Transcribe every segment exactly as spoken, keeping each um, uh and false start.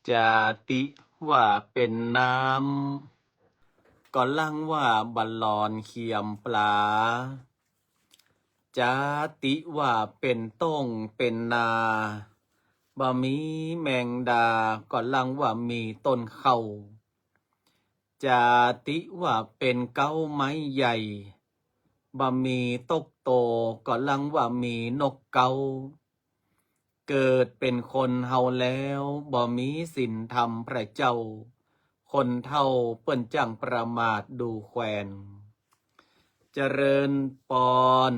จาติว่าเป๋นน้ำ ก็ลังว่าบ่หลอนเขียมปลา จาติว่าเป๋นต้งเป๋นนา บ่มีแมงดา ก็ลังว่ามีต้นเข้า จาติว่าเป๋นเก๊าไม้ใหญ่ บ่มีตกโต ก็ลังว่ามีนกเก๊า เกิดเป๋นคนเฮาแล้ว บ่มีศีลธรรมพระเจ้า คนเฒ่าเปิ้นจ้างประมาทดูแควน เจริญปอน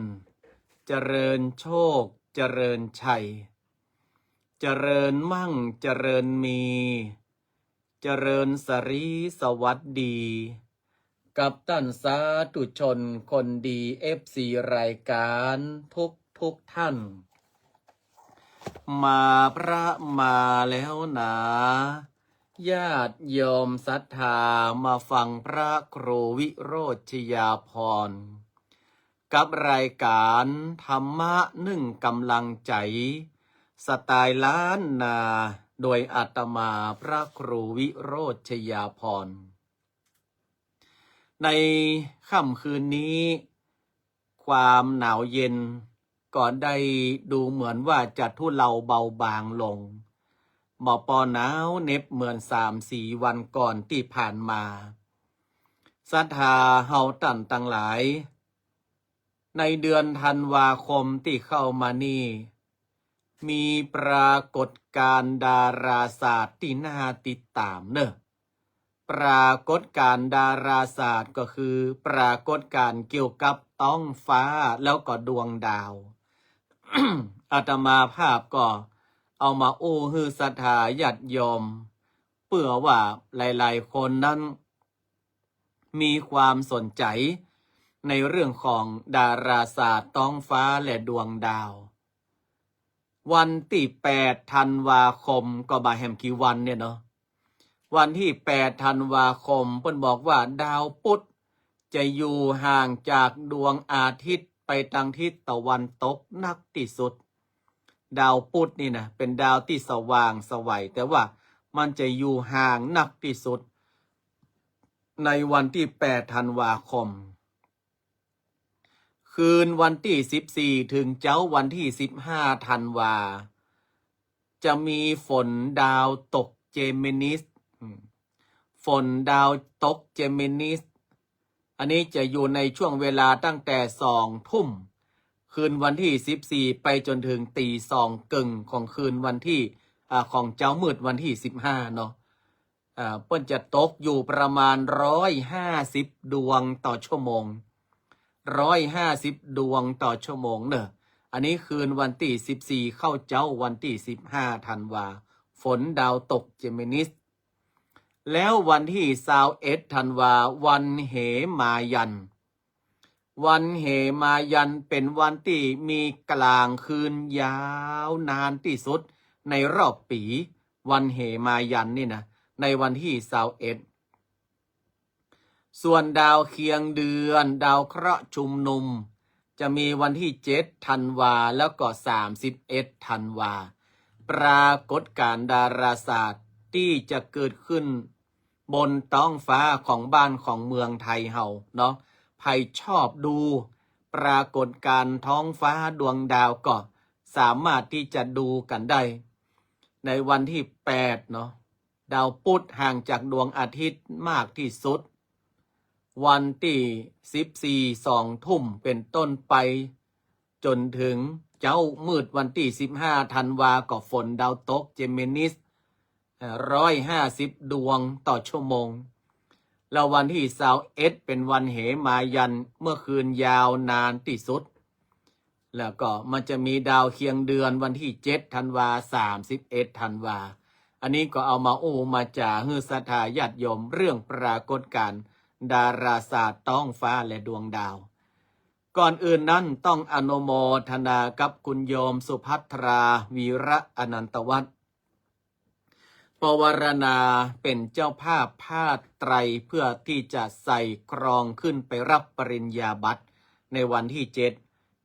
เจริญโชค เจริญชัย เจริญมั่ง เจริญมี เจริญสรีสวัสดี กับต้านสาธุชนคนดี เอฟซี รายก๋านทุกทุกท่าน มาพระมาแล้วหนา ญาติโยมศรัทธามาฟังพระครูวิโรจน์ชยาภรณ์ กับรายก๋านธรรมะนึ่งก๋ำลังใจ๋ สไตล์ล้านนา โดยอาตมาพระครูวิโรจน์ชยาภรณ์ ในค่ำคืนนี้ ความหนาวเย็นก็ได้ดูเหมือนว่าจะทุเลาเบาบางลง บ่ปอหนาวเหน็บเหมือนสามสี่วันก่อนตี้ผ่านมา ศรัทธาเฮาต้านตังหลาย ในเดือนธันวาคมตี้เข้ามานี่ มีปรากฏการณ์ดาราศาสตร์ตี้น่าติดต๋ามเน่อ ปรากฏการณ์ดาราศาสตร์ก็คือปรากฏการณ์เกี่ยวกับต๊องฟ้าแล้วก็ดวงดาว อาตมาภาพก็เอามาอู้หื้อศรัทธาญาติโยม เปื้อว่าหลายๆ คนนั้น มีความสนใจ๋ในเรื่องของดาราศาสตร์ต๊องฟ้าและดวงดาว วันตี้แปดธันวาคม ก็บ่าแหมกี่วันเนี่ยเนาะ วันตี้แปดธันวาคม เปิ้นบอกว่าดาวพุธจะอยู่ห่างจากดวงอาทิตย์ไปตางทิศตะวันตกนักตี้สุด ดาวพุธนี่นะ เป๋นดาวตี้สว่างไสว แต่ว่ามันจะอยู่ห่างนักตี้สุด ในวันตี้แปดธันวาคม คืนวันตี้สิบสี่ เถิงเจ๊าวันตี้สิบห้าธันวา จะมีฝนดาวตกเจมินิส อืม ฝนดาวตกเจมินิส อันนี้จะอยู่ในช่วงเวลาตั้งแต่สองทุ่ม คืนวันตี้สิบสี่ ไปจ๋นเถิงตีสองเกิ่งของคืนวันตี้ อ่า ของเจ๊ามืดวันตี้สิบห้าเนาะ อ่า เปิ้นจะตกอยู่ประมาณร้อยห้าสิบดวงต่อชั่วโมง ร้อยห้าสิบดวงต่อชั่วโมงเน่อ อันนี้คืนวันตี้สิบสี่ เข้าเจ๊าวันตี้สิบห้าธันวา ฝนดาวตกเจมินิส แล้ววันตี้ซาวเอ็ดธันวา วันเหมายัน วันเหมายันเป๋นวันตี้มีก๋างคืนยาวนานตี้สุดในรอบปี๋ วันเหมายันนี่นะ ในวันตี้ซาวเอ็ด ส่วนดาวเคียงเดือน ดาวเคราะห์ชุมนุม จะมีวันตี้เจ็ดธันวา แล้วก็สามสิบเอ็ดธันวา ปรากฏการณ์ดาราศาสตร์ตี้จะเกิดขึ้นบนต๊องฟ้าของบ้านของเมืองไทยเฮาเนาะ ใผชอบดูปรากฏการณ์ท้องฟ้าดวงดาวก็สามารถตี้จะดูกั๋นได้ ในวันตี้แปดเนาะ ดาวพุธห่างจากดวงอาทิตย์มากตี้สุด วันตี้สิบสี่ สองทุ่มเป๋นต้นไป จ๋นเถิงเจ๊ามืดวันตี้สิบห้าธันวา ก็ฝนดาวตกเจมินิส เอ่อ ร้อยห้าสิบดวงต่อชั่วโมง แล้ววันตี้ซาวเอ็ดเป๋นวันเหมายัน เมื่อคืนยาวนานตี้สุด แล้วก็มันจะมีดาวเคียงเดือนวันตี้เจ็ดธันวา สามสิบเอ็ดธันวา อันนี้ก็เอามาอู้มาจ๋าหื้อศรัทธาญาติโยมเรื่องปรากฏการณ์ดาราศาสตร์ต๊องฟ้าและดวงดาว ก่อนอื่นนั้นต้องอนุโมทนากับคุณโยมสุภัทรา วีระอนันตวัฒน์ ปวารณาเป๋นเจ้าภาพผ้าไตรเพื่อที่จะใส่กรองขึ้นไปรับปริญญาบัตรในวันตี้เจ็ด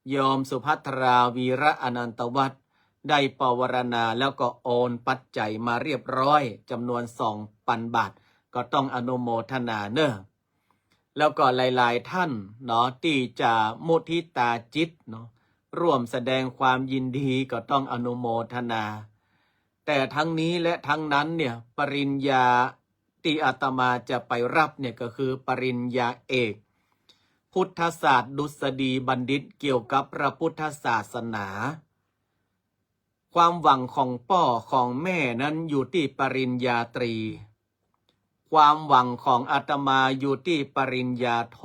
โยมสุภัทรา วีระอนันตวัฒน์ ได้ปวารณาแล้วก็โอนปัจจัยมาเรียบร้อยจำนวนสองปันบาท ก็ต้องอนุโมทนาเนอะ แล้วก็หลายๆ ท่านเนาะ ตี้จะมุทิตาจิตเนาะ ร่วมแสดงความยินดีก็ต้องอนุโมทนา แต่ทั้งนี้และทั้งนั้นเนี่ย ปริญญาตี้อาตมาจะไปรับเนี่ยก็คือปริญญาเอก พุทธศาสตร์ดุษฎีบัณฑิตเกี่ยวกับพระพุทธศาสนา ความหวังของป้อของแม่นั้นอยู่ตี้ปริญญาตรี ความหวังของอาตมาอยู่ตี้ปริญญาโท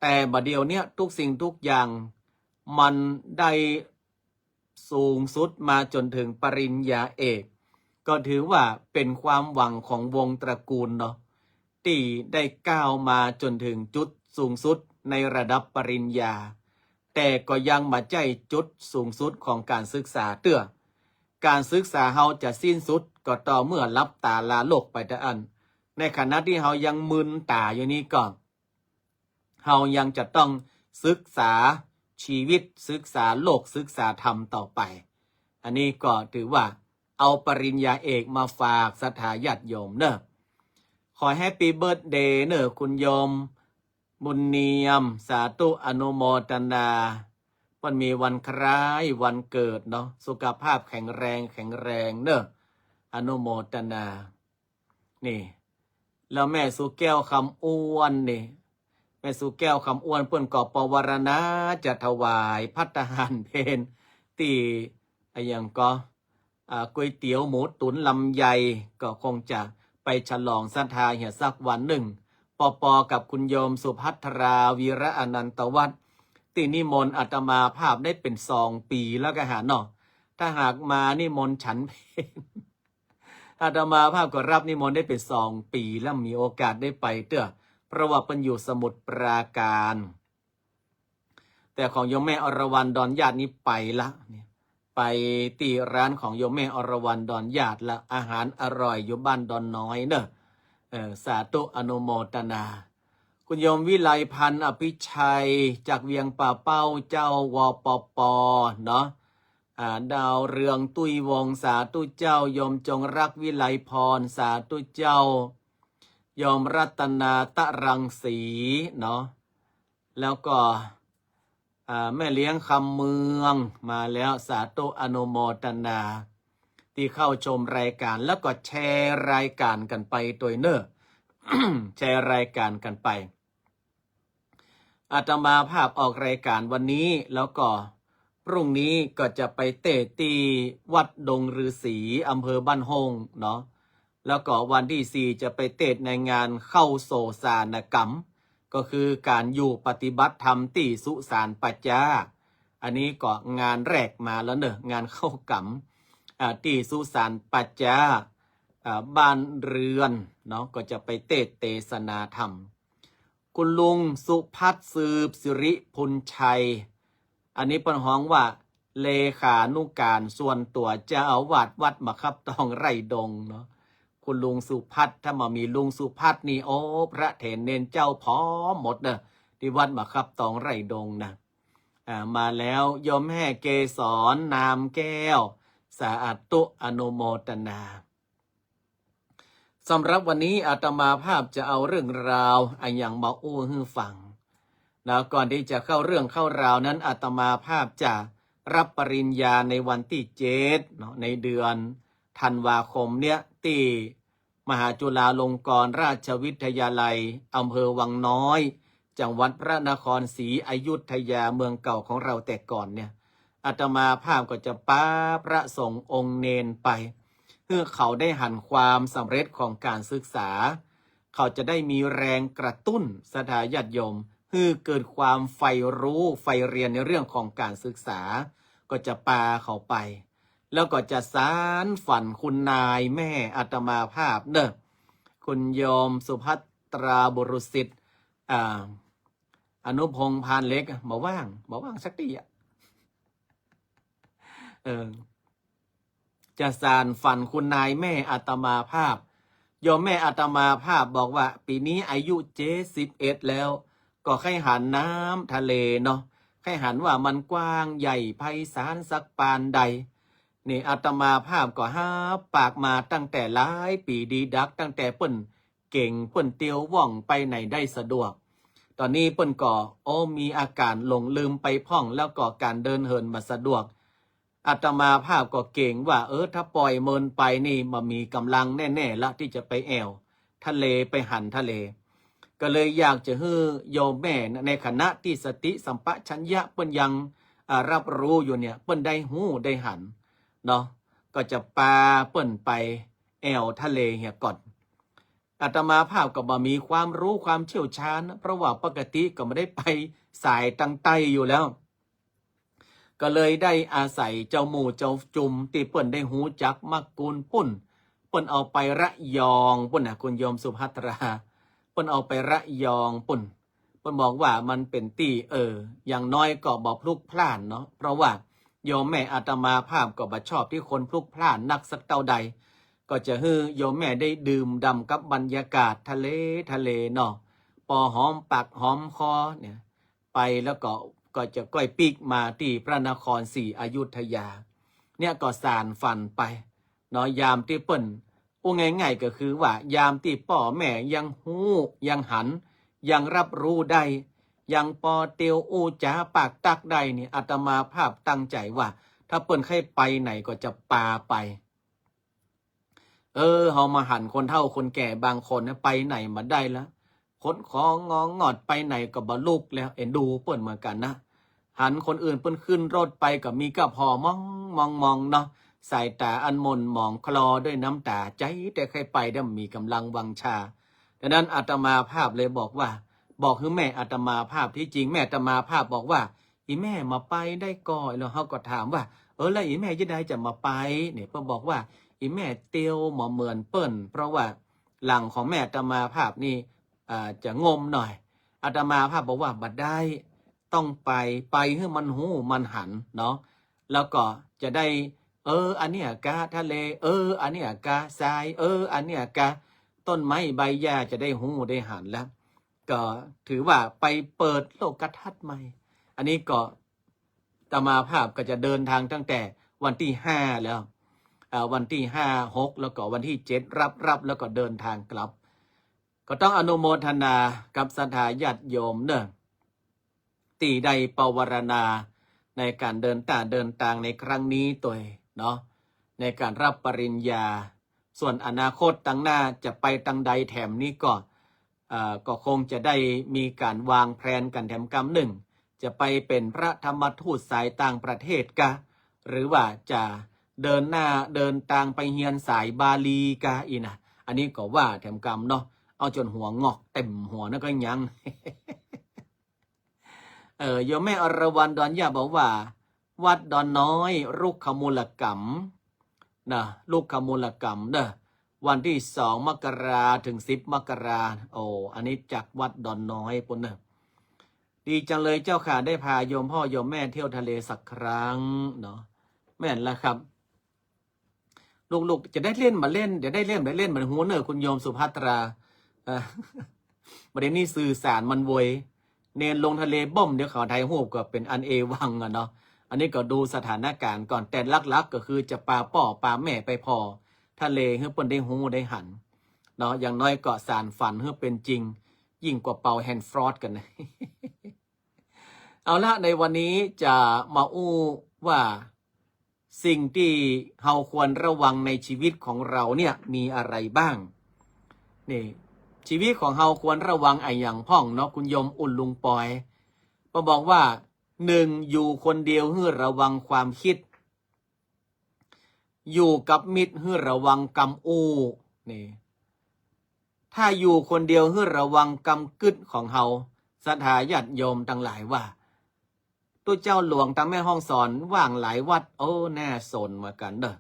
แต่บ่าเดี่ยวเนี้ยทุกสิ่งทุกอย่างมันได้สูงสุดมาจ๋นถึงปริญญาเอก ก็ถือว่าเป๋นความหวังของวงตระกูลเนาะ ตี้ได้ก้าวมาจ๋นถึงจุดสูงสุดในระดับปริญญา แต่ก็ยังบ่ใจ้จุดสูงสุดของก๋านศึกษาเตื้อ ก๋านศึกษาเฮาจะสิ้นสุดก็ต่อเมื่อหลับต๋าลาโลกไปเต้าอั้น ในขณะตี้เฮายังมึนต๋าอยู่นี้ก็ เฮายังจะต้องศึกษาชีวิต ศึกษาโลก ศึกษาธรรมต่อไป อันนี้ก็ถือว่าเอาปริญญาเอกมาฝากศรัทธาญาติโยมเนอะ ขอ Happy Birthday เนอะ คุณโยมบุญเนียม สาธุอนุโมทนา เปิ้นมีวันคล้ายวันเกิดเนาะ สุขภาพแข็งแรง แข็งแรงเนอะ อนุโมทนา นี่ แล้วแม่สุแก้วคำอ้วนนี่ แม่สุแก้วคำอ้วนเปิ้นก็ปวารณาจะถวายภัตตาหารเพลตี้ อะหยังก็ อ่า ก๋วยเตี๋ยวหมูตุ๋นลำไย ก็คงจะไปฉลองศรัทธาเหียสักวันนึ่ง ปอๆ กับคุณโยมสุภัทรา วีระอนันตวัฒน์ ตี้นิมนต์อาตมาภาพได้เป๋นสองปี๋แล้วก็หาเนาะ ถ้าหากมานิมนต์ฉันเพล อาตมาภาพก็รับนิมนต์ได้เป๋นสองปี๋แล้ว มีโอกาสได้ไปเตื้อ เพราะว่าเปิ้นอยู่สมุทรปราการ แต่ของโยมแม่อรวรรณดอนญาตินี้ไปละ เนี่ย ไปตี้ร้านของโยมแม่อรวรรณดอนญาติละ อาหารอร่อยอยู่บ้านดอนน้อยเนอะ เออ สาธุอนุโมทนา คุณโยมวิไลพันธ์ อภิชัย จากเวียงป่าเป้าเจ้า วปป เนาะ อ่า ดาวเรือง ตุ้ยวงศ์ สาธุเจ้า โยมจงรัก วิไลพร สาธุเจ้า โยมรัตนา ตะรังสี เนาะ แล้วก็ อ่า แม่เลี้ยงคำเมืองมาแล้ว สาธุอนุโมทนา ตี้เข้าชมรายการ แล้วก็แชร์รายการกั๋นไปตวยเนอะ แชร์รายการกั๋นไป อาตมาภาพออกรายการวันนี้ แล้วก็พรุ่งนี้ก็จะไปเตศน์ตี้วัดดงฤๅษี อำเภอบ้านโฮ่งเนาะ แล้วก็วันตี้สี่จะไปเตศน์ในงานเข้าโสสานกรรม ก็คือก๋านอยู่ปฏิบัติธรรมตี้สุสานป่าจ๊า อันนี้ก็งานแรกมาแล้วเนอะ งานเข้ากรรม อ่า ตี้สุสานป่าจ๊า อ่า บ้านเรือนเนาะ ก็จะไปเตศน์เตสนาธรรม คุณลุงสุพัฒน์ สืบสิริพุนชัย อันนี้เปิ้นฮ้องว่าเลขานุการส่วนตั๋วเจ้าอาวาสวัดมะขับตองไร่ดงเนาะ คุณลุงสุพัฒน์ ถ้าบ่มีลุงสุพัฒน์นี่ โอ้ พระเถรเณรเจ้าผอมหมดเนอะ ตี้วัดมะขับตองไร่ดงนะ อ่า มาแล้ว โยมแม่เกสร นามแก้ว สาธุอนุโมทนา สำหรับวันนี้อาตมาภาพจะเอาเรื่องราวอะหยังมาอู้หื้อฟัง แล้วก่อนตี้จะเข้าเรื่องเข้าราวนั้น อาตมาภาพจะรับปริญญาในวันตี้เจ็ดเนาะ ในเดือนธันวาคมเนี้ย ตี้มหาจุฬาลงกรณราชวิทยาลัย อำเภอวังน้อย จังหวัดพระนครศรีอยุธยา เมืองเก่าของเราแต่ก่อนเนี่ย อาตมาภาพก็จะปาพระสงฆ์องค์เณรไป หื้อเขาได้หันความสำเร็จของก๋านศึกษา เขาจะได้มีแรงกระตุ้นศรัทธาญาติโยม หื้อเกิดความใฝ่รู้ใฝ่เรียนในเรื่องของก๋านศึกษา ก็จะปาเขาไป แล้วก็จะสานฝันคุณนายแม่อาตมาภาพเนอะ คุณโยมสุภัตรา บุรุษสิทธิ์ อ่า อนุพงษ์ พานเหล็กอะ บ่ว่าง บ่ว่างสักตี้อะ เออ จะสานฝันคุณนายแม่อาตมาภาพ โยมแม่อาตมาภาพบอกว่า ปี๋นี้อายุเจ็ดสิบเอ็ดแล้ว ก็ใค่หันน้ำทะเลเนาะ ได้หันว่ามันกว้างใหญ่ไพศาลสักปานใด นี่อาตมาภาพก็ฮับปากมาตั้งแต่หลายปี๋ดีดัก ตั้งแต่เปิ้นเก๋งเปิ้นเตียวว่องไปไหนได้สะดวก ต๋อนนี้เปิ้นก็ โอ้ มีอาก๋านหลงลืมไปพ่อง แล้วก็ก๋านเดินเหินบ่สะดวก อาตมาภาพก็เก๋งว่า เออ ถ้าป่อยเมินไปนี่บ่มีก๋ำลังแน่ๆ ละตี้จะไปแอ่วทะเล ไปหันทะเล ก็เลยอยากจะหื้อโยมแม่ในขณะตี้สติสัมปชัญญะเปิ้นยัง อ่า รับรู้อยู่เนี่ย เปิ้นได้ฮู้ได้หันเนาะ ก็จะปาเปิ้นไปแอ่วทะเลเหียก่อน อาตมาภาพก็บ่มีความรู้ความเชี่ยวชาญนะ เพราะว่าปกติก็บ่ได้ไปสายตางใต้อยู่แล้ว ก็เลยได้อาศัยเจ้าหมู่เจ้าจุมตี้เปิ้นได้ฮู้จักมักกูลปุ้น เปิ้นเอาไประยองปุ้นนะ คุณโยมสุภัทรา เปิ้นเอาไประยองปุ้น เปิ้นบอกว่ามันเป๋นตี้ เออ อย่างน้อยก็บ่พลุกพล่านเนาะ เพราะว่าโยมแม่อาตมาภาพก็บ่ชอบตี้คนพลุกพล่านนักสักเต้าใด ก็จะหื้อโยมแม่ได้ดื่มด่ำกับบรรยากาศทะเลทะเลเนาะ ปอหอมปากหอมคอเนี่ย ไปแล้วก็ ก็จะก้อยปิ๊กมาตี้พระนครศรีอยุธยา เนี่ยก็สานฝันไปเนาะ ยามตี้เปิ้น อู้ง่ายๆ ก็คือว่ายามตี้ป้อแม่ยังฮู้ ยังหัน ยังรับรู้ได้ ยังปอเตียวอู้จ๋าปากตักได้นี่ อาตมาภาพตั้งใจ๋ว่า ถ้าเปิ้นใค่ไปไหนก็จะปาไป เออ เฮามาหันคนเฒ่าคนแก่บางคนนะ ไปไหนบ่ได้ละ ขนของงองอดไปไหนก็บ่ลุกแล้ว เอ็นดูเปิ้นเหมือนกั๋นนะ หันคนอื่นเปิ้นขึ้นรถไปก็มีก้าผ่อมองมองมองเนาะ สายต๋าอันหม่นหมองคลอด้วยน้ำต๋า ใจ๋แต่ใค่ไปได้มีก๋ำลังวังชา ดังนั้นอาตมาภาพเลยบอกว่า บอกหื้อแม่อาตมาภาพ ตี้จริงแม่อาตมาภาพบอกว่า อี่แม่บ่ไปได้ก่อ แล้วเฮาก็ถามว่า เออ แล้วอี่แม่จะใดจะบ่ไปเนี่ย เปิ้นบอกว่า อี่แม่เตียวบ่เหมือนเปิ้น เพราะว่าหลังของแม่อาตมาภาพนี่ อ่า จะงมหน่อย อาตมาภาพบอกว่าบ่ได้ ต้องไป ไปหื้อมันฮู้มันหันเนาะ แล้วก็จะได้ เออ อันเนี้ยกาทะเล เออ อันเนี้ยกาทราย เออ อันเนี้ยกาต้นไม้ใบหญ้า จะได้ฮู้ได้หันแล้ว ก็ถือว่าไปเปิดโลกทัศน์ใหม่ อันนี้ก็อาตมาภาพก็จะเดินทางตั้งแต่วันตี้ห้าแล้ว อ่า วันตี้ห้า หก แล้วก็วันตี้เจ็ด รับ รับ แล้วก็เดินทางกลับ ก็ต้องอนุโมทนากับศรัทธาญาติโยมเนาะ ตี้ได้ปวารณาในก๋านเดินต้าเดินตางในครั้งนี้ตวยเนาะ ในก๋านรับปริญญา ส่วนอนาคตตางหน้าจะไปตางใดแถมนี้ก็ เอ่อ ก็คงจะได้มีก๋านวางแพลนกั๋นแถมกำนึ่ง จะไปเป๋นพระธรรมทูตสายต่างประเทศกา หรือว่าจะเดินหน้าเดินตางไปเฮียนสายบาลีกา อี้นะ อันนี้ก็ว่าแถมกำเนาะ เอาจ๋นหัวงอกเต็มหัวนั่นก็ยัง เอ่อ โยมแม่อรวรรณดอนหญ้าบอกว่า วัดดอนน้อย รุกขมูลกัม นะ รุกขมูลกัมเนาะ วันตี้สองมกราถึงสิบมกรา โอ้ อันนี้จากวัดดอนน้อยปุ้นเนาะ ดีจังเลยเจ้าค่ะ ได้พาโยมพ่อโยมแม่เที่ยวทะเลสักครั้งเนาะ แม่นแล้วครับ ลูกๆ จะได้เล่นบ่าเล่น จะได้เล่นบ่าเล่น บ่ฮู้เน่อ คุณโยมสุภัทรา เอ่อ ประเด็นนี้สื่อสารมันโวย เณรลงทะเลบ้ม เดี๋ยวเขาถ่ายรูปก็เป๋นอันเอวังอะเนาะ อันนี้ก็ดูสถานการณ์ก่อน แต่หลักๆ ก็คือจะปาป้อปาแม่ไปผ่อทะเลหื้อเปิ้นได้ฮู้ได้หันเนาะ อย่างน้อยก็สานฝันหื้อเป๋นจริง ยิ่งกว่าเป่าแฮนด์ฟรอสกั๋นนะ เอาละ ในวันนี้จะมาอู้ว่า สิ่งตี้เฮาควรระวังในชีวิตของเฮาเนี่ยมีอะไรบ้าง นี่ ชีวิตของเฮาควรระวังอะหยังพ่องเนาะ คุณโยมอุ่นลุงปอย เปิ้นบอกว่า หนึ่ง อยู่คนเดียวหื้อระวังความคิด อยู่กับมิตรหื้อระวังกำอู้ นี่ ถ้าอยู่คนเดียวหื้อระวังกำกึ๊ดของเฮา ศรัทธาญาติโยมตังหลายว่า ตุ๊เจ้าหลวงตังแม่ฮ่องสอนว่างหลายวัด โอ้ น่าสนเหมือนกั๋นเนาะ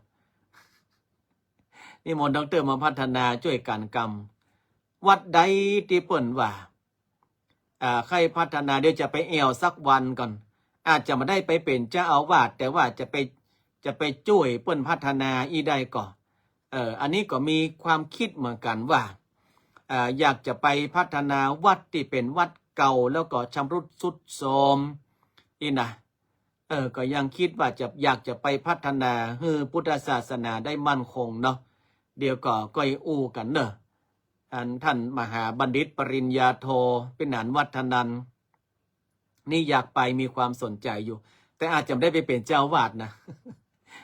นิมนต์ด็อกเตอร์มาพัฒนาจ้วยกั๋นกำ วัดใดตี้เปิ้นว่า อ่า ใค่พัฒนา เดี๋ยวจะไปแอ่วสักวันก่อน อาจจะบ่ได้ไปเป๋นเจ้าอาวาส แต่ว่าจะไป จะไปจ้วยเปิ้นพัฒนาอี้ได้ก่อ เอ่อ อันนี้ก็มีความคิดเหมือนกั๋นว่า อ่า อยากจะไปพัฒนาวัดตี้เป๋นวัดเก่า แล้วก็ชำรุดทรุดโทรม นี่นะ เออ ก็ยังกึ๊ดว่าจะ อยากจะไปพัฒนาหื้อพุทธศาสนาได้มั่นคงเนาะ เดี๋ยวก็ก้อยอู้กั๋นเนาะ อันต้านมหาบัณฑิตปริญญาโท ปิหนานวัฒนันท์ นี่อยากไปมีความสนใจ๋อยู่ แต่อาจจะบ่ได้ไปเป๋นเจ้าอาวาสนะ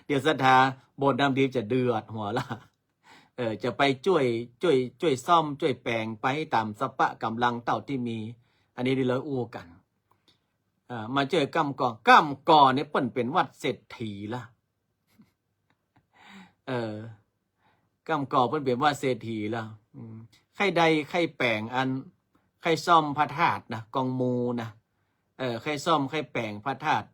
เดี๋ยวศรัทธาโบสถ์น้ำทิพย์จะเดือดหัวละ เออ จะไปจ้วย จ้วย จ้วยซ่อม จ้วยแป๋งไปต๋ามสัพพะก๋ำลังเต้าตี้มี อันนี้เดี๋ยวอู้กั๋น เออ มาจ้วยก้ำก่อ ก้ำก่อนี่เปิ้นเป๋นวัดเศรษฐีละ เออ ก้ำก่อเปิ้นเป๋นวัดเศรษฐีละ อืม ใค่ได้ใค่แป๋งอัน ใค่ซ่อมพระธาตุนะ กองมูนะ เออ ใค่ซ่อมใค่แป๋งพระธาตุ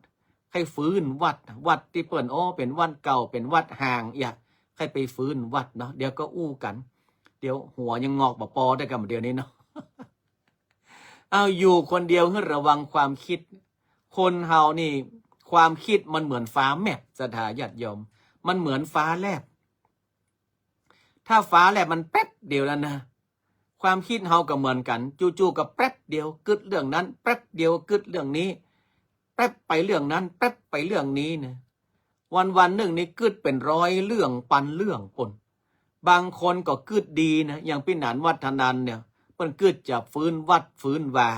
ใค่ฟื้นวัด วัดตี้เปิ้น โอ้ เป๋นวัดเก่า เป๋นวัดฮ้าง อย่า ใค่ไปฟื้นวัดเนาะ เดี๋ยวก็อู้กั๋น เดี๋ยวหัวยังงอกบ่ปอได้กั๋นเดี๋ยวนี้เนาะ เอา อยู่คนเดียวหื้อระวังความกึ๊ด คนเฮานี่ ความกึ๊ดมันเหมือนฟ้าแลบ ศรัทธาญาติโยม มันเหมือนฟ้าแลบ ถ้าฟ้าแลบมันแป๊บเดียวแล้วนะ ความกึ๊ดเฮาก็เหมือนกั๋น จู่ๆ ก็แป๊บเดียวกึ๊ดเรื่องนั้น แป๊บเดียวกึ๊ดเรื่องนี้ แป๊บไปเรื่องนั้น แป๊บไปเรื่องนี้นะ วันๆ นึ่งนี่กึ๊ดเป๋นร้อยเรื่องปันเรื่องปู๊น บางคนก็กึ๊ดดีนะ อย่างปิหนานวัฒนันท์เนี่ย เปิ้นกึ๊ดจะฟื้นวัดฟื้นวา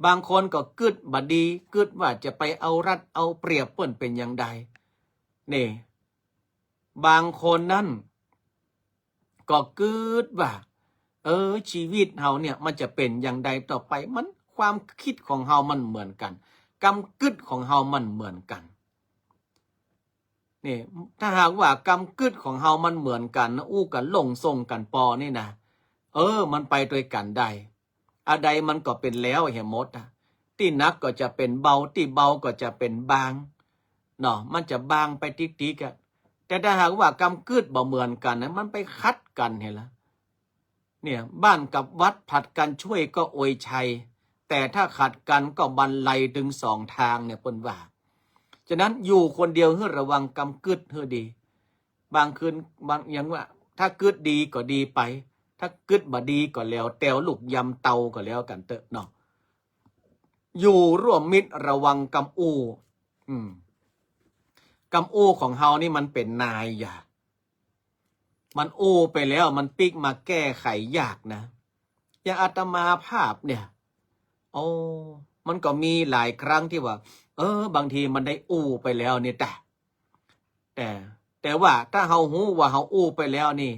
บางคนก็กึ๊ดบ่ดี กึ๊ดว่าจะไปเอารัดเอาเปรียบเปิ้นเป๋นอย่างใด นี่ บางคนนั้น ก็กึ๊ดว่า เออ ชีวิตเฮาเนี่ยมันจะเป๋นอย่างใดต่อไป มัน ความกึ๊ดของเฮามันเหมือนกั๋น กำกึ๊ดของเฮามันเหมือนกั๋น นี่ ถ้าหากว่ากำกึ๊ดของเฮามันเหมือนกั๋นนะ อู้กั๋นลงส่งกั๋นปอนี่นะ เออ มันไปตวยกั๋นได้ อะใดมันก็เป๋นแล้วเหียหมดอะ ตี้หนักก็จะเป๋นเบา ตี้เบาก็จะเป๋นบาง เนาะ มันจะบางไปติ๊กๆ อะ แต่ถ้าหากว่ากำกึ๊ดบ่เหมือนกั๋นนะ มันไปขัดกั๋นหั้นละ เนี่ย บ้านกับวัดผลัดกั๋นจ้วยก็อวยชัย แต่ถ้าขัดกั๋นก็บันไลตึงสองตางเนี่ย เปิ้นว่า ฉะนั้นอยู่คนเดียวหื้อระวังกำกึ๊ดหื้อดี บางคืน บาง อย่างว่า ถ้ากึ๊ดดีก็ดีไป ถ้ากึ๊ดบ่ดีก็แล้วแต่ลูกยำเตาก็แล้วกั๋นเต๊อะเนาะ อยู่ร่วมมิตรระวังกำอู้ อืม กำอู้ของเฮานี่มันเป๋นนายอย่า มันอู้ไปแล้วมันปิ๊กมาแก้ไขยากนะ อย่างอาตมาภาพเนี่ย โอ้ มันก็มีหลายครั้งตี้ว่า เออ บางทีมันได้อู้ไปแล้วนี่ตะ แต่ แต่ว่าถ้าเฮาฮู้ว่าเฮาอู้ไปแล้วนี่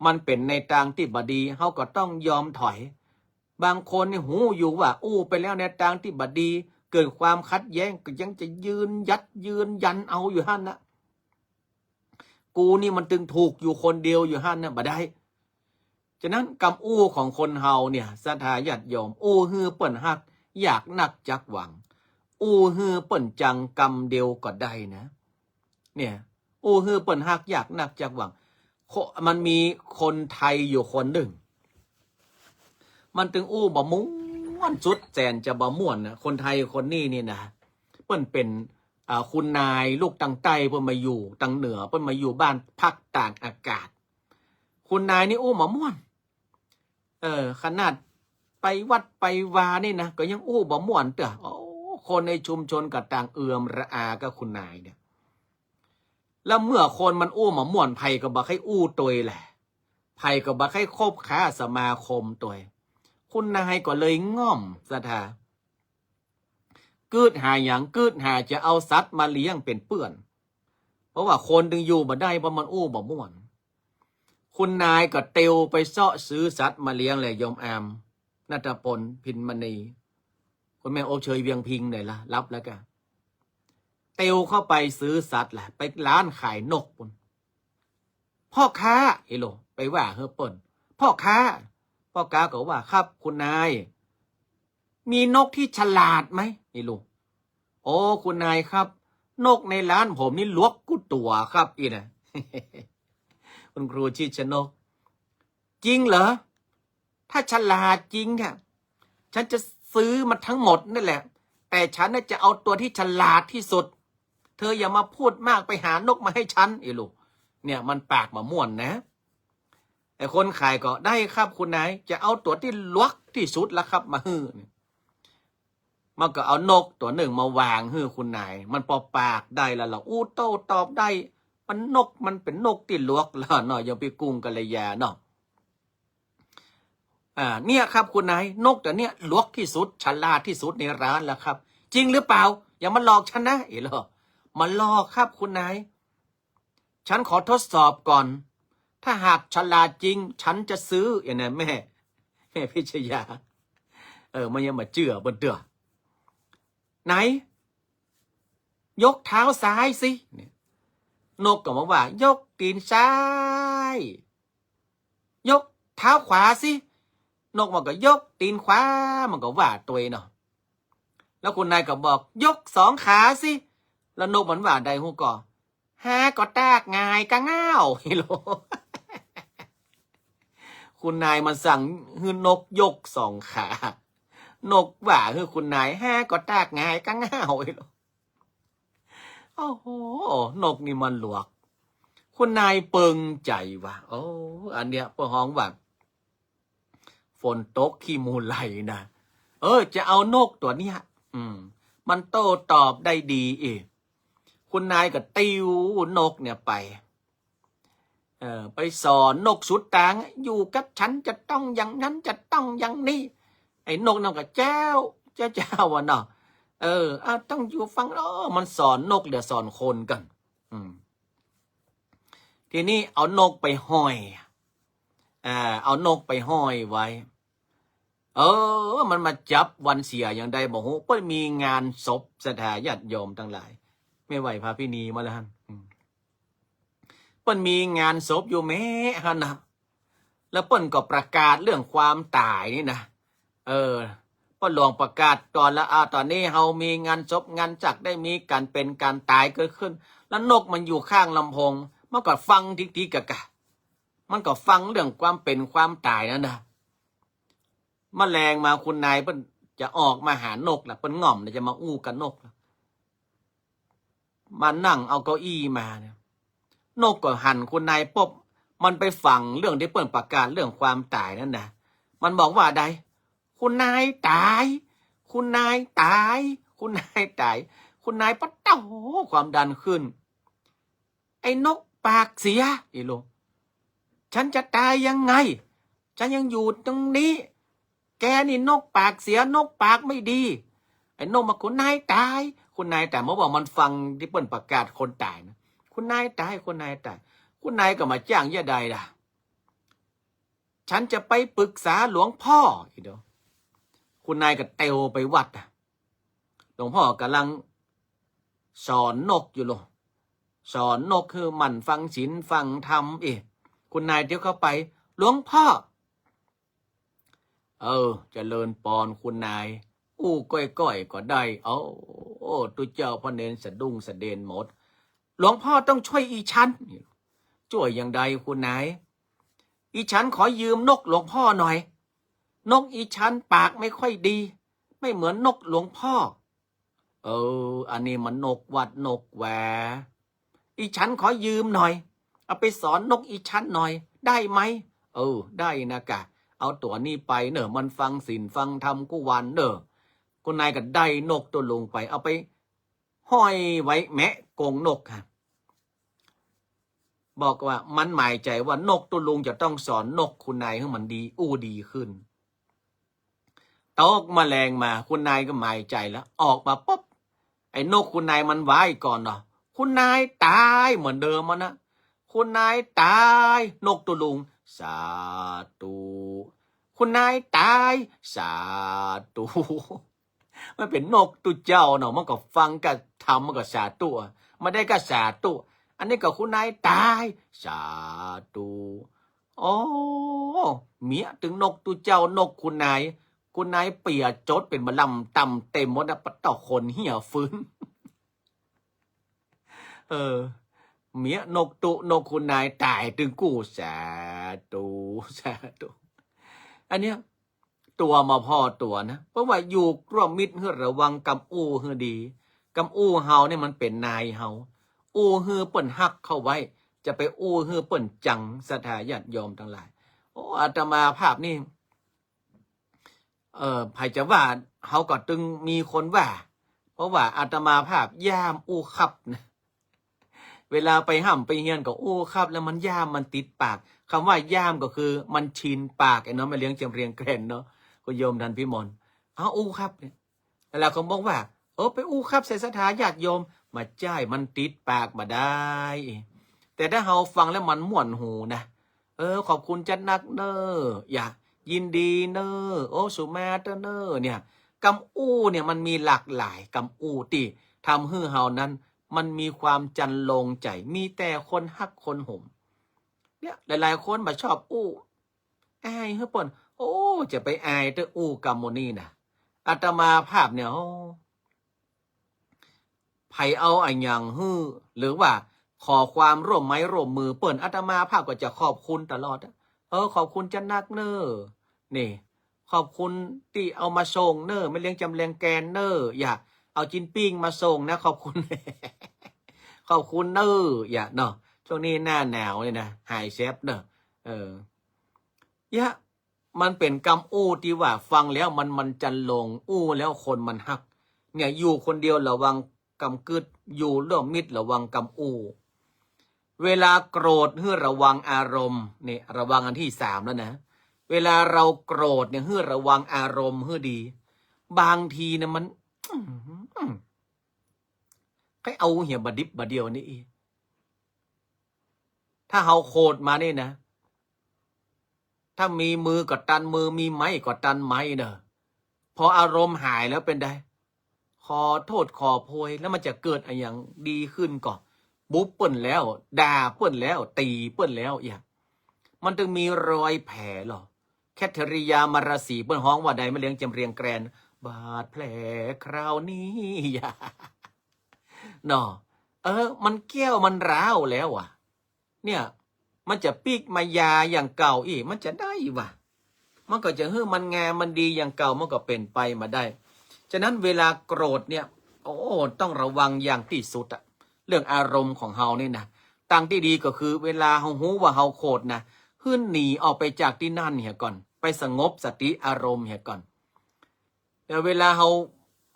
มันเป๋นในตางตี้บ่ดี เฮาก็ต้องยอมถอย บางคนนี่ฮู้อยู่ว่าอู้ไปแล้วในตางตี้บ่ดี เกิดความขัดแย้ง ก็ยังจะยืนยัดยืนยันเอาอยู่หั้นนะ กูนี่มันตึงถูกอยู่คนเดียวอยู่หั้นนะ บ่ได้ ฉะนั้นกำอู้ของคนเฮาเนี่ย ศรัทธาญาติโยม อู้หื้อเปิ้นฮัก อยากนักจักหวัง อู้หื้อเปิ้นจังกำเดียวก็ได้นะ เนี่ย อู้หื้อเปิ้นฮัก อยากนักจักหวัง โค- มันมีคนไทยอยู่คนนึ่ง มันตึงอู้บ่ม่วน สุดแสนจะบ่ม่วนนะ คนไทยคนนี้นี่นะ เปิ้นเป๋น อ่า คุณนายลูกตางใต้ เปิ้นมาอยู่ตางเหนือ เปิ้นมาอยู่บ้านพักตากอากาศ คุณนายนี่อู้บ่ม่วน เออ ขนาดไปวัดไปวานี่นะ ก็ยังอู้บ่ม่วนเตื้อ โอ้ คนในชุมชนก็ต่างเอือมระอากับคุณนายเนี่ย แล้วเมื่อคนมันอู้บ่ม่วน ใผก็บ่ใค่อู้ตวยแหละ ใผก็บ่ใค่คบค้าสมาคมตวย คุณนายก็เลยง่อม ศรัทธา กึ๊ดหาหยัง กึ๊ดหาจะเอาสัตว์มาเลี้ยงเป๋นเปื้อน เพราะว่าคนตึงอยู่บ่ได้ เพราะมันอู้บ่ม่วน คุณนายก็เตียวไปเซาะซื้อสัตว์มาเลี้ยงแหละ โยมอาม ณัฐพล พินมณี คุณแม่อบเชย เวียงพิงค์ ไหนล่ะ รับแล้วกะ เตียวเข้าไปซื้อสัตว์แหละ ไปร้านขายนกปู๊น พ่อค้า เฮโล ไปว่าหื้อเปิ้น พ่อค้า พ่อค้าก็ว่า ครับ คุณนาย มีนกที่ฉลาดไหม เฮโล โอ้ คุณนายครับ นกในร้านผมนี่หลวกกู้ตั๋วครับ อี้นะ คุณครูชิดชนก จริงเหรอ ถ้าฉลาดจริงเนี่ย ฉันจะซื้อมันทั้งหมดนั่นแหละ แต่ฉันน่ะจะเอาตัวที่ฉลาดที่สุด เธออย่ามาพูดมาก ไปหานกมาให้ฉัน อี้ลูก เนี่ยมันปากบ่ม่วนนะ ไอ้คนขายก็ ได้ครับคุณนาย จะเอาตั๋วตี้หลวกตี้สุดละครับ มาหื้อ เนี่ย มันก็เอานกตั๋วนึ่งมาวางหื้อคุณนาย มันปอปากได้แล้วล่ะ อู้โต้ตอบได้ มันนก มันเป๋นนกตี้หลวกแล้วเนาะ โยมปี้กุ้งกัลยาเนาะ อ่า เนี่ยครับคุณนาย นกตั๋วเนี้ยหลวกตี้สุด ฉลาดตี้สุดในร้านแล้วครับ จริงหรือเปล่า อย่ามาหลอกฉันนะ เอ๋เหรอ บ่หลอกครับคุณนาย ฉันขอทดสอบก่อน ถ้าหากฉลาดจริง ฉันจะซื้อ อย่างนั้นแม่ แม่พิชยา เออ มันยังบ่เจื้อเปิ้นเตื้อ ไหน ยกเท้าซ้ายสิ เนี่ย นกก็มาว่า ยกตี๋นซ้าย ยกเท้าขวาสิ นกมันก็ยกตี๋นขวา มันก็ว่าตวยเนาะ แล้วคุณนายก็บอก ยกสองขาสิ แล้วนกมันว่าใดฮู้ก่อ ฮาก็ตากหงายกะง่าว เอ๋เหรอ คุณนายมันสั่งหื้อนกยกสองขา นกว่าหื้อคุณนาย ฮาก็ตากหงายกะง่าว เอ๋เหรอ โอ้โห นกนี่มันหลวก คุณนายเปิงใจ๋ว่ะ โอ้ อันเนี้ยเปิ้นฮ้องว่า ฝนตกขี้มูกไหลนะ เออ จะเอานกตั๋วเนี้ย อืม มันโต้ตอบได้ดีอีก คุณนายก็ติวนกเนี่ยไป เออ ไปสอนนกสุดตาง อยู่กับฉันจะต้องอย่างนั้น จะต้องอย่างนี้ ไอ้นกนั่นก็แจ้ว แจ้ว แจ้วอะเนาะ เออ เอา ต้องอยู่ฟัง เออ มันสอนนก เดี๋ยวสอนคนก่อน อืม ทีนี้เอานกไปห้อย อ่า เอานกไปห้อยไว้ เออ มันมาจับวันเสียอย่างใดบ่ฮู้ เปิ้นมีงานศพ ศรัทธาญาติโยมตังหลาย แม่ไหว้พระพินีมาแล้วหั่น อืม เปิ้นมีงานศพอยู่แม้หั่นนะ แล้วเปิ้นก็ประกาศเรื่องความต๋ายนี่นะ เออ เปิ้นลองประกาศตอนละ อ่า ต๋อนนี้เฮามีงานศพงานจัก ได้มีก๋านเป๋นก๋านต๋ายเกิดขึ้น แล้วนกมันอยู่ข้างลำโพง มันก็ฟังติ๊กๆ กะกะ มันก็ฟังเรื่องความเป๋นความต๋ายนั่นนะ มะแลงมาคุณนายเปิ้นจะออกมาหานกละ เปิ้นง่อมจะมาอู้กับนกละ มานั่งเอาเก้าอี้มาเนี่ย นกก็หันคุณนายปุ๊บ มันไปฟังเรื่องตี้เปิ้นประกาศเรื่องความต๋ายนั่นนะ มันบอกว่าใด คุณนายต๋าย คุณนายต๋าย คุณนายต๋าย คุณนายปะเต้า ความดันขึ้น ไอ้นกปากเสีย เอ๋เหรอ ฉันจะต๋ายยังไง ฉันยังอยู่ตรงนี้ แกนี่นกปากเสีย นกปากไม่ดี ไอ้นกมา คุณนายต๋าย คุณนายต๋าย เมื่อว่ามันฟังตี้เปิ้นประกาศคนต๋ายนะ คุณนายต๋าย คุณนายต๋าย คุณนายก็บ่าจ้างเยียะใดล่ะ ฉันจะไปปรึกษาหลวงพ่อ เอ๋เหรอ คุณนายก็เตียวไปวัดอะ หลวงพ่อกำลังสอนนกอยู่โล สอนนกหื้อหมั่นฟังศีลฟังธรรม เอ๊ะ คุณนายเตียวเข้าไป หลวงพ่อ เออ เจริญปอนคุณนาย อู้ก้อยๆ ก็ได้ โอ้ ตุ๊เจ้าพระเณรสะดุ้งสะเดนหมด หลวงพ่อต้องช่วยอีฉัน ช่วยอย่างใดคุณนาย อีฉันขอยืมนกหลวงพ่อหน่อย นกอีฉันปากไม่ค่อยดี ไม่เหมือนนกหลวงพ่อ เออ อันนี้มันนกวัดนกแว อีฉันขอยืมหน่อย เอาไปสอนนกอีฉันหน่อย ได้ไหม เออ ได้นะกะ เอาตั๋วนี้ไปเน่อ มันฟังศีลฟังธรรมกู้วันเน่อ คุณนายก็ได้นกตุ๊ลุงไป เอาไปห้อยไว้แมะกรงนกฮะ บอกว่ามันหมายใจ๋ว่านกตุ๊ลุงจะต้องสอนนกคุณนายหื้อมันดี อู้ดีขึ้น ตกมะแลงมา คุณนายก็หมายใจ๋แล้ว ออกมาปุ๊บ ไอ้นกคุณนายมันไหว้ก่อนเนาะ คุณนายต๋าย เหมือนเดิมมันนะ คุณนายต๋าย นกตุ๊ลุง สาธุ คุณนายต๋าย สาธุ มันเป๋นนกตุ๊เจ้าเนาะ มันก็ฟังกะธรรม มันก็สาธุ มันได้กะสาธุ อันนี้ก็คุณนายต๋าย สาธุ โอ้ เมียตึงนกตุ๊เจ้า นกคุณนาย คุณนายเปียจดเป๋นบ่าล่ำต่ำเต็มหมดนะ ปะเต้าขนเหียฟื้น เออ เมียนกตุ๊นกคุณนายต๋ายตึงกู้ สาธุ สาธุ อันเนี้ย ตั๋วบ่าผ่อตั๋วนะ เพราะว่าอยู่ร่วมมิตรหื้อระวังกำอู้หื้อดี กำอู้เฮาเนี่ยมันเป๋นนายเฮา อู้หื้อเปิ้นฮักเข้าไว้ จะไปอู้หื้อเปิ้นจัง ศรัทธาญาติโยมตังหลาย โอ้ อาตมาภาพนี่ เออ ใผจะว่า เฮาก็ตึงมีคนว่า เพราะว่าอาตมาภาพย่ามอู้ครับนะ เวลาไปฮ่ำไปเฮียนก็อู้ครับ แล้วมันย่ามมันติดปาก กำว่าย่ามก็คือมันชินปาก ไอ้เนาะ แม่เลี้ยงจำเรียงแกรนเนาะ คุณโยมทันพิมล เอาอู้ครับเนี่ย แล้วหลายคนบอกว่า เออ ไปอู้ครับใส่ศรัทธาญาติโยม บ่ใจ้ มันติดปากบ่ได้ แต่ถ้าเฮาฟังแล้วมันม่วนหูนะ เออ ขอบคุณจัดนักเน่อ อย่า ยินดีเน่อ โอ้ สุมาเตอร์เน่อ เนี่ย กำอู้เนี่ยมันมีหลากหลายกำอู้ตี้ทำหื้อเฮานั้น มันมีความจันโลงใจ๋ มีแต่คนฮักคนหม เนี่ย หลายๆ คนบ่ชอบอู้ อายหื้อเปิ้น โอ้ จะไปอายเต๊อะอู้กำหมู่นี้นะ อาตมาภาพเนี่ย โอ้ ใผเอาอะหยังหื้อ หรือว่าขอความร่วมไม้ร่วมมือเปิ้น อาตมาภาพก็จะขอบคุณตลอดอะ เออ ขอบคุณจัดนักเน่อ นี่ ขอบคุณตี้เอามาส่งเน่อ แม่เลี้ยงจำแรงแกนเน่อ อย่า เอาจิ๊นปิ้งมาส่งนะ ขอบคุณ ขอบคุณเน่อ อย่าเนาะ ช่วงนี้หน้าหนาวเนี่ยนะ หายแซบเน่อ เออ ยะ มันเป๋นกำอู้ตี้ว่าฟังแล้วมัน มันจันโลง อู้แล้วคนมันฮัก เนี่ย อยู่คนเดียวระวังกำกึ๊ด อยู่ร่วมมิตรระวังกำอู้ เวลาโกรธหื้อระวังอารมณ์ นี่ ระวังอันตี้สามแล้วนะ เวลาเราโกรธเนี่ยหื้อระวังอารมณ์หื้อดี บางทีนะมัน อื้อหือ ใค่เอาเหียบ่าดิบบ่าเดี่ยวนี่อี ถ้าเฮาโขดมานี่นะ ถ้ามีมือก็ตันมือ มีไม้ก็ตันไม้เน่อ พออารมณ์หายแล้วเป๋นใด ขอโต้ษขอโพย แล้วมันจะเกิดอะหยังดีขึ้นก่อ บุบเปิ้นแล้ว ด่าเปิ้นแล้ว ตี๋เปิ้นแล้ว อย่าง มันตึงมีรอยแผลหรอ แคทเธอรียามาราศีเปิ้นฮ้องว่าใด แม่เลี้ยงจำเรียงแกรน บาดแผลคราวนี้ อย่า เนาะ เออ มันแก้วมันร้าวแล้วอะ เนี่ย มันจะปิ๊กมายาอย่างเก่าอีก มันจะได้วะ มันก็จะหื้อมันงามมันดีอย่างเก่า มันก็เป๋นไปบ่ได้ ฉะนั้นเวลาโกรธเนี่ย โอ้ ต้องระวังอย่างตี้สุดอะ เรื่องอารมณ์ของเฮานี่นะ ตางตี้ดีก็คือเวลาเฮาฮู้ว่าเฮาโขดนะ หื้อหนีออกไปจากตี้นั่นเหียก่อน ไปสงบสติอารมณ์เหียก่อน แต่เวลาเฮา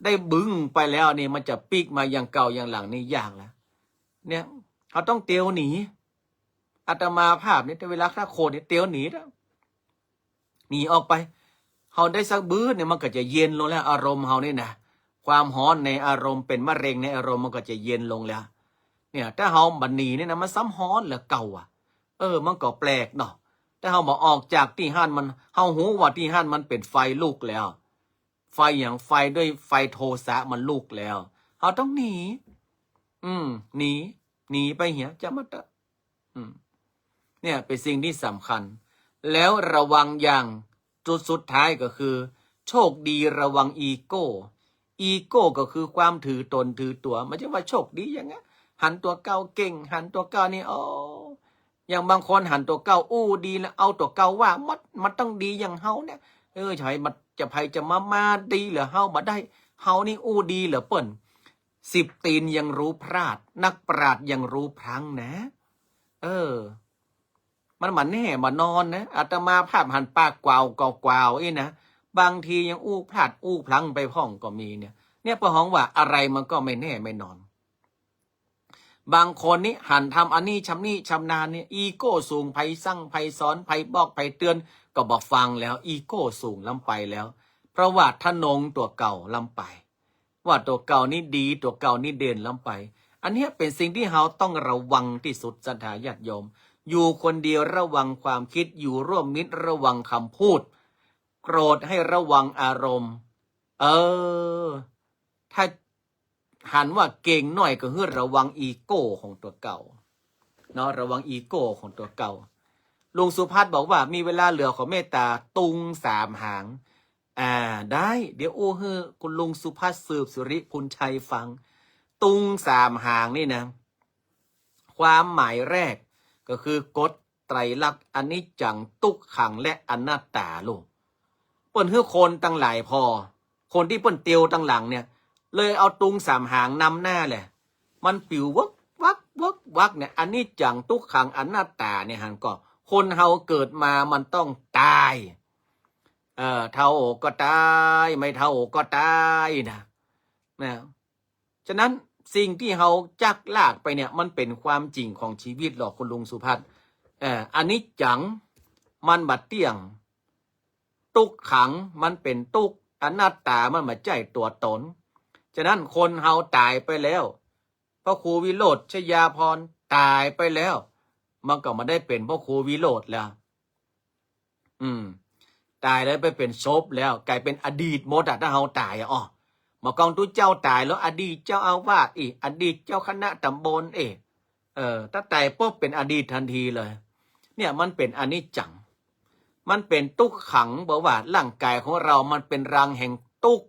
ได้บึ้งไปแล้วนี่ มันจะปิ๊กมาอย่างเก่าอย่างหลังนี่ยากแล้ว เนี่ย เฮาต้องเตียวหนี อาตมาภาพนี่ แต่เวลาถ้าโขดนี่เตียวหนีแล้ว หนีออกไป เฮาได้สักบึ้ดเนี่ย มันก็จะเย็นลงแล้ว อารมณ์เฮานี่นะ ความฮ้อนในอารมณ์ เป๋นมะเร็งในอารมณ์ มันก็จะเย็นลงแล้ว เนี่ย ถ้าเฮาบ่หนีเนี่ยนะ มันซ้ำฮ้อนเหลือเก่าอะ เออ มันก็แปลกเนาะ ถ้าเฮาบ่ออกจากตี้หั้นมัน เฮาฮู้ว่าตี้หั้นมันเป๋นไฟลุกแล้ว ไฟอย่าง ไฟด้วยไฟโทสะมันลุกแล้ว เฮาต้องหนี อืม หนี หนีไปเหีย จะมาเต๊อะ อืม เนี่ยเป๋นสิ่งตี้สำคัญ แล้วระวังอย่างจุดสุดท้ายก็คือ โชคดีระวังอีโก้ อีโก้ก็คือความถือตนถือตั๋ว มันจะว่าโชคดีอย่างเงี้ย หันตั๋วเก่าเก่ง หันตั๋วเก่านี่ โอ้ อย่างบางคนหันตั๋วเก่าอู้ดีแล้ว เอาตั๋วเก่าว่าหมด มันต้องดีอย่างเฮาเนี่ย เออ จะใผมา จะใผจะมา มาดีเหลือเฮาบ่ได้ เฮานี่อู้ดีเหลือเปิ้น สิบตีนยังรู้พลาด นักปราชญ์ยังรู้พลั้งนะ เออ มันบ่แน่บ่นอนนะ อาตมาภาพหันปากกวาวกวาวๆ อี้นะ บางทียังอู้พลาดอู้พลั้งไปพ่องก็มีเนี่ย เนี่ยเปิ้นฮ้องว่าอะไรมันก็ไม่แน่ไม่นอน บางคนนี่หันทำอันนี้ชำนี้ชำนาญเนี่ย อีโก้สูง ใผสั่งใผสอน ใผบอกใผเตือน ก็บ่ฟังแล้ว อีโก้สูงล้ำไปแล้ว เพราะว่าทะนงตั๋วเก่าล้ำไป ว่าตั๋วเก่านี่ดี ตั๋วเก่านี่เด่นล้ำไป อันเนี้ยเป๋นสิ่งตี้เฮาต้องระวังตี้สุด ศรัทธาญาติโยม อยู่คนเดียวระวังความคิด อยู่ร่วมมิตรระวังกำพูด โกรธให้ระวังอารมณ์ เออ ถ้าหันว่าเก่งหน้อยก็หื้อระวังอีโก้ของตั๋วเก่า เนาะ ระวังอีโก้ของตั๋วเก่า ลุงสุพัฒน์บอกว่ามีเวลาเหลือขอเมตตาตุงสามหาง อ่า ได้ เดี๋ยวอู้หื้อคุณลุงสุพัฒน์ สืบสิริพูนชัยฟัง ตุงสามหางนี่นะ ความหมายแรกก็คือกฎไตรลักษณ์ อนิจจัง ตุ๊กขัง และอนัตตาลูก เปิ้นหื้อคนตังหลายผ่อ คนตี้เปิ้นเตียวตังหลังเนี่ย เลยเอาตุงสามหางนำหน้าแหละ มันปิ๋ววักวักวักวักเนี่ย อนิจจัง ตุ๊กขัง อนัตตาเนี่ย หันก่อ คนเฮาเกิดมามันต้องต๋าย เออ เฒ่าก็ตาย ไม่เฒ่าก็ตายนะ นะ ฉะนั้นสิ่งตี้เฮาจักลากไปเนี่ย มันเป๋นความจริงของชีวิตหรอก คุณลุงสุภัทร เออ อนิจจัง มันบ่เตี้ยง ตุ๊กขัง มันเป๋นตุ๊ก อนัตตา มันบ่ใจ้ตั๋วต๋น ฉะนั้นคนเฮาต๋ายไปแล้ว พระครูวิโรจน์ชยาภรณ์ต๋ายไปแล้ว มันก็บ่ได้เป๋นพระครูวิโรจน์แล้ว อืม ต๋ายแล้วไปเป๋นศพแล้ว ก๋ายเป๋นอดีตหมดอะ ถ้าเฮาต๋ายอะ อ้อ เมื่อก่อนตุ๊เจ้าต๋ายแล้ว อดีตเจ้าอาวาสอี้ อดีตเจ้าคณะต๋ำบลอี้ เออ ถ้าต๋ายปุ๊บเป๋นอดีตตันทีเลย เนี่ยมันเป๋นอนิจจัง มันเป๋นตุ๊กขัง บอกว่าร่างก๋ายของเฮามันเป๋นรังแห่งตุ๊ก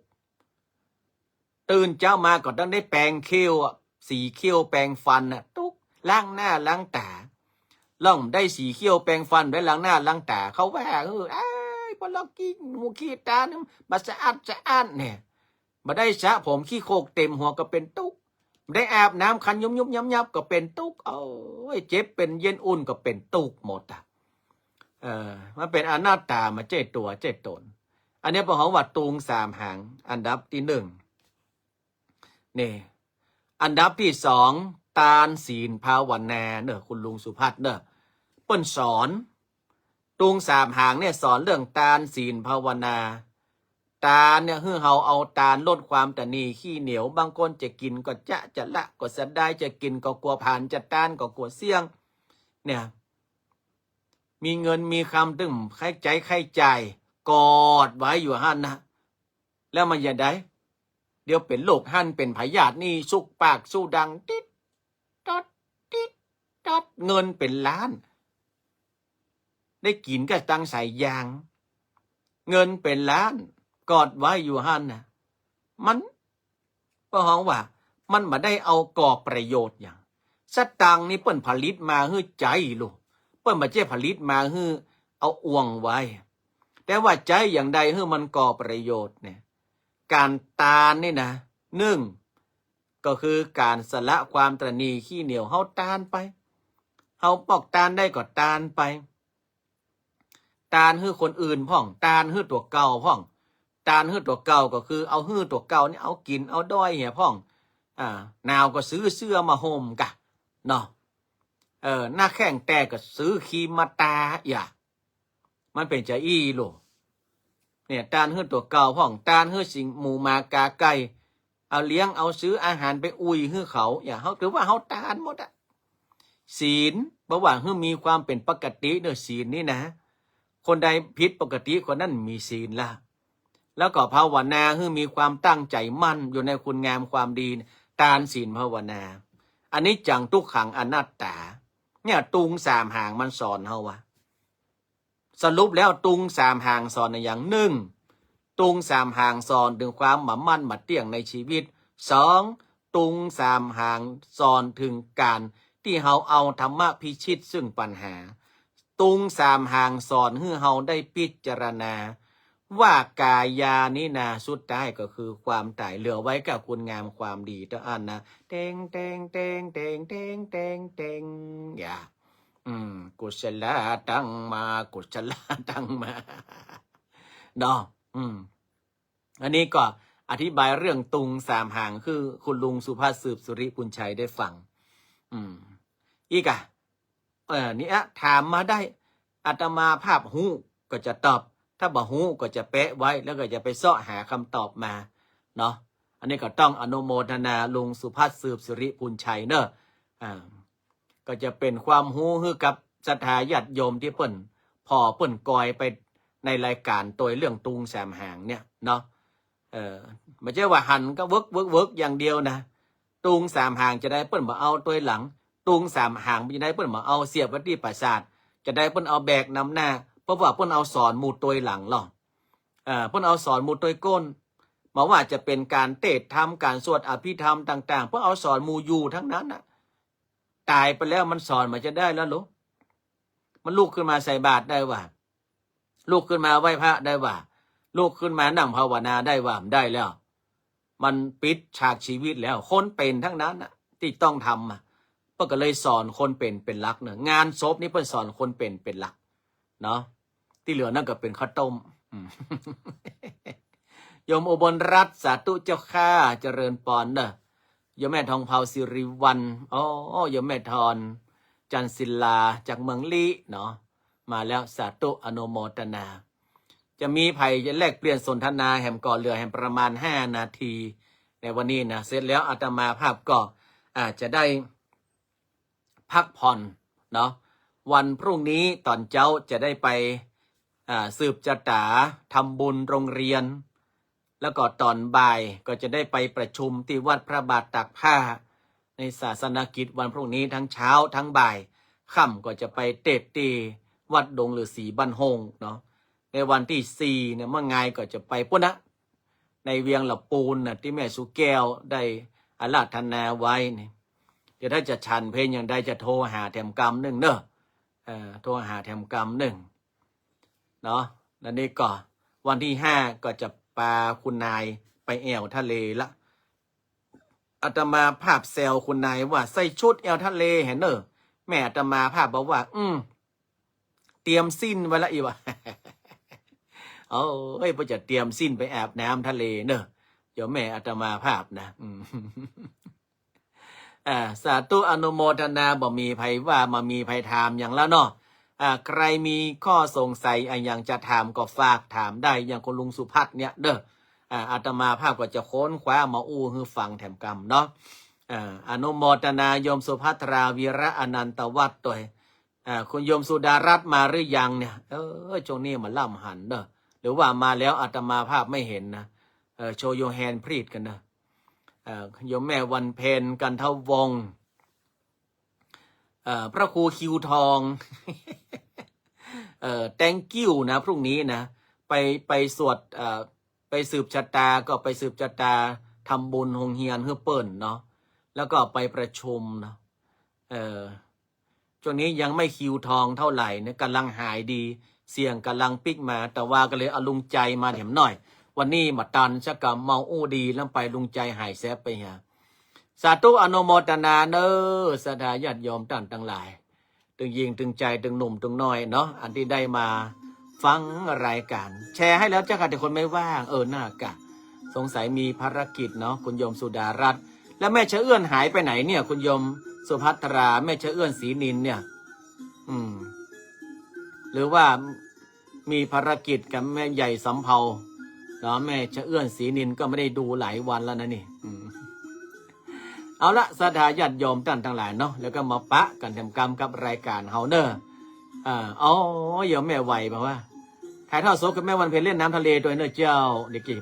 ตื่นเจ๊ามาก็ต้องได้แปรงเขี้ยวอะ สีเขี้ยวแปรงฟันน่ะ ตุ๊ก ล้างหน้าล้างต๋า ลองได้สีเขี้ยวแปรงฟัน ได้ล้างหน้าล้างต๋า เขาว่า เออ อ้าย ปะลอกขี้หูขี้ต๋านี่ บ่สะอาดสะอ้านเนี่ย บ่ได้สระผม ขี้โคลนเต็มหัวก็เป๋นตุ๊ก บ่ได้อาบน้ำ คันยุบๆยับๆก็เป๋นตุ๊ก โอ๊ย เจ็บเป๋นเย็นอุ่นก็เป๋นตุ๊กหมดอะ เออ มันเป๋นอนัตตา บ่ใจ้ตั๋วใจ้ต๋น อันเนี้ยเปิ้นฮ้องว่าตุงสามหาง อันดับตี้นึ่ง นี่ อันดับตี้สอง ตาน ศีล ภาวนาเน่อ คุณลุงสุภัทรเน่อ เปิ้นสอน ตุงสามหางเนี่ยสอนเรื่องตาน ศีล ภาวนา ตานเนี่ย หื้อเฮาเอาตานลดความตระหนี่ขี้เหนียว บางคนจะกิ๋นก็จะ จะละก็เสียดาย จะกิ๋นก็กั๋วผลาญ จะตานก็กั๋วเสี้ยง เนี่ย มีเงินมีคำตึงใค่ใจ๊ใค่จ่าย กอดไว้อยู่หั้นนะ แล้วมันจะใด เดี๋ยวเป๋นโรคหั้นเป๋นพยาธินี่ สุกปากสุดัง ติ๊ดต๊อด ติ๊ดต๊อด เงินเป๋นล้าน ได้กิ๋นก็ตังสายยาง เงินเป๋นล้าน กอดไว้อยู่หั้นน่ะ มัน เปิ้นฮ้องว่า มันบ่ได้เอาก่อประโยชน์หยัง สตางค์นี่เปิ้นผลิตมาหื้อใจ๊ลูก เปิ้นบ่ใจ้ผลิตมาหื้อเอาอ่วงไว้ แต่ว่าใจ๊อย่างใดหื้อมันก่อประโยชน์เนี่ย ก๋านตานนี่นะ นึ่ง ก็คือก๋านสละความตระหนี่ขี้เหนียว เฮาตานไป เฮาปอกตานได้ก็ตานไป ตานหื้อคนอื่นพ่อง ตานหื้อตั๋วเก่าพ่อง ตานหื้อตั๋วเก่าก็คือเอาหื้อตั๋วเก่านี่เอากิ๋นเอาดอยเหียพ่อง อ่า หนาวก็ซื้อเสื้อมาห่มกะ เนาะ เออ หน้าแข้งแตกก็ซื้อครีมมาตา อย่า มันเป๋นจาอี้ลูก เนี่ย ตานหื้อตั๋วเก่าพ่อง ตานหื้อสิ่งหมูหมากาไก่ เอาเลี้ยง เอาซื้ออาหารไปอุ่ยหื้อเขา อย่างเฮา ถือว่าเฮาตานหมดอะ ศีล บ่ว่าหื้อมีความเป๋นปกติเน่อ ศีลนี่นะ คนใดผิดปกติคนนั้นมีศีลละ แล้วก็ภาวนาหื้อมีความตั้งใจ๋มั่นอยู่ในคุณงามความดี ตาน ศีล ภาวนา อนิจจัง ตุ๊กขัง อนัตตา เนี่ย ตุงสามหางมันสอนเฮาว่า สรุปแล้วตุงสามหางสอนอะหยัง นึ่ง ตุงสามหางสอนเถิงความบ่มั่นบ่เตี้ยงในชีวิต สอง ตุงสามหางสอนเถิงก๋านตี้เฮาเอาธรรมะพิชิตซึ่งปัญหา ตุงสามหางสอนหื้อเฮาได้พิจารณา ว่ากายานี้นา สุดท้ายก็คือความต๋าย เหลือไว้กับคุณงามความดีเต้าอั้นนะ เต็ง เต็ง เต็ง เต็ง เต็ง เต็ง เต็ง อย่า อืม กุศละตังมา กุศละตังมา เนาะ อืม อันนี้ก็อธิบายเรื่องตุงสามหาง คือคุณลุงสุภัทร สืบสุริปุญชัยได้ฟัง อืม อีกอะ เออ นี่อะ ถามมาได้ อาตมาภาพฮู้ก็จะตอบ ถ้าบ่ฮู้ก็จะแปะไว้ แล้วก็จะไปเซาะหาคำตอบมา เนาะ อันนี้ก็ต้องอนุโมทนาลุงสุภัทร สืบสุริปุญชัยเนอะ อ่า ก็จะเป๋นความฮู้หื้อกับศรัทธาญาติโยมตี้เปิ้นผ่อเปิ้นกอยไปในรายก๋านตวยเรื่องตุงสามหางเนี่ยเนาะ เออ บ่ใจ้ว่าหันก็เวิก เวิก เวิกอย่างเดียวนะ ตุงสามหางจะใดเปิ้นบ่เอาตวยหลัง ตุงสามหางจะใดเปิ้นบ่เอาเสียบไว้ตี้ปราสาท จะใดเปิ้นเอาแบกนำหน้า เพราะว่าเปิ้นเอาสอนหมู่ตวยหลังลอ เอ่อ เปิ้นเอาสอนหมู่ตวยก้น บ่ว่าจะเป๋นก๋านเตสน์ธรรม ก๋านสวดอภิธรรมต่างๆ เปิ้นเอาสอนหมู่อยู่ตังนั้นน่ะ ต๋ายไปแล้วมันสอนบ่าจะใดแล้วลูก มันลุกขึ้นมาใส่บาตรได้บ่า ลุกขึ้นมาไหว้พระได้บ่า ลุกขึ้นมานั่งภาวนาได้บ่า บ่ได้แล้ว มันปิดฉากชีวิตแล้ว คนเป๋นตังนั้นน่ะ ตี้ต้องทำอะ เปิ้นก็เลยสอนคนเป๋นเป๋นหลักเนาะ งานศพนี่เปิ้นสอนคนเป๋นเป๋นหลักเนาะ ตี้เหลือนั่นก็เป๋นข้าวต้ม อืม โยมอุบลรัตน์ สาธุเจ้าข้า เจริญปอนเนอะ โยมแม่ทองเภา สิริวัลย์ อ๋อ โยมแม่ทอน จันทร์ศิลา จากเมืองลี้เนาะ มาแล้ว สาธุอนุโมทนา จะมีใผจะแลกเปลี่ยนสนทนาแหมก่อ เหลือแหมประมาณห้านาที ในวันนี้นะ เสร็จแล้วอาตมาภาพก็อาจจะได้ พักผ่อนเนาะ วันพรุ่งนี้ต๋อนเจ๊าจะได้ไป อ่า สืบจะต๋า ทำบุญโรงเรียน แล้วก็ต๋อนบ่ายก็จะได้ไปประชุมตี้วัดพระบาทตากผ้า ในศาสนกิจวันพรุ่งนี้ทั้งเช้าทั้งบ่าย ค่ำก็จะไปเตศน์ตี้วัดดงฤๅษีบ้านโฮ่งเนาะ ในวันตี้สี่เนี่ย เมื่องายก็จะไปปู๊นนะ ในเวียงละปูนน่ะ ตี้แม่สุแก้วได้อาราธนาไว้นี่ เดี๋ยวถ้าจะฉันเพลอย่างใดจะโทรหาแถมกำนึ่งเนอะ เอ่อ โทรหาแถมกำนึ่งเนาะ แล้วนี่ก็วันที่ห้าก็จะปาคุณนายไปแอ่วทะเลละ อาตมาภาพแซวคุณนายว่าใส่ชุดแอ่วทะเลแหมเนอะ แม่อาตมาภาพบอกว่า อืม เตรียมสิ้นไว้ละอีหว่า โอ้ย เปิ้นจะเตรียมสิ้นไปอาบน้ำทะเลเนอะ โยมแม่อาตมาภาพนะ อืม อ่า สาธุอนุโมทนา บ่มีใผว่า บ่มีใผถามหยังแล้วเนาะ อ่า ใครมีข้อสงสัยอะหยังจะถามก็ฝากถามได้ อย่างคุณลุงสุพัฒน์เนี่ยเด้อ อ่า อาตมาภาพก็จะค้นคว้ามาอู้หื้อฟังแถมกำเนาะ อ่า อนุโมทนาโยมสุภัทรา วีระอนันตวัฒน์ตวย อ่า คุณโยมสุดารัตน์มาหรือยังเนี่ย เออ ช่วงนี้บ่ล่ำหันเนอะ หรือว่ามาแล้วอาตมาภาพไม่เห็นนะ เออ show your hand please กั๋นนะ เอ่อ โยมแม่วันเพ็ญ กันทวงศ์ เอ่อ พระครูคิวทอง เอ่อ thank you นะ พรุ่งนี้นะ ไป ไปสวด เอ่อ ไปสืบจะต๋า ก็ไปสืบจะต๋า ทำบุญโฮงเฮียนหื้อเปิ้นเนาะ แล้วก็ไปประชุมเนาะ เอ่อ ช่วงนี้ยังไม่คิวทองเท่าไหร่เนี่ย ก่ำลังหายดี เสียงก่ำลังปิ๊กมา แต่ว่าก็เลยเอาลุงใจมาแถมหน่อย วันนี้บ่ตันสักกำ เมาอู้ดีแล้วไป ลุงใจหายแซบไปเหีย สาธุอนุโมทนาเนอะ ศรัทธาญาติโยมต้านตังหลาย ตึงญิงตึงจายตึงหนุ่มตึงน้อยเนาะ อันตี้ได้มาฟังรายก๋าน แชร์ให้แล้วเจ้าค่ะ แต่คนไม่ว่าง เออ น่ากะ สงสัยมีภารกิจเนาะ คุณโยมสุดารัตน์ แล้วแม่ชะเอื้อนหายไปไหนเนี่ย คุณโยมสุภัทรา แม่ชะเอื้อนศรีนินเนี่ย อืม หรือว่ามีภารกิจกับแม่ใหญ่สำเภาเนาะ แม่ชะเอื้อนศรีนินก็ไม่ได้ดูหลายวันแล้วนะนี่ อืม เอาละ ศรัทธาญาติโยมต้านตังหลายเนาะ แล้วก็มาปะกั๋นแถมกำกับรายก๋านเฮาเนอะ อ่า อ๋อ โยมแม่ไหวบอกว่า ถ่ายทอดสดกับแม่วันเพ็ญเล่นน้ำทะเลตวยเนอะเจ้า เดี๋ยวกี้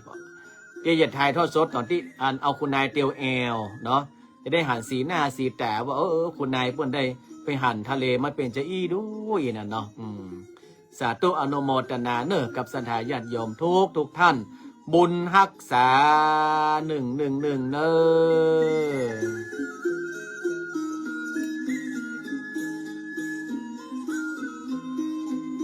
เดี๋ยวจะถ่ายทอดสดต๋อนตี้อันเอาคุณนายเตียวแอ่วเนาะ จะได้หันสีหน้าสีต๋าว่า เออ เออ คุณนายเปิ้นได้ไปหันทะเลมาเป๋นจาอี้ดูอี้นั่นเนาะ อืม สาธุอนุโมทนาเนอะ กับศรัทธาญาติโยมทุกทุกท่าน บุญฮักษา หนึ่งหนึ่งหนึ่ง เนอะ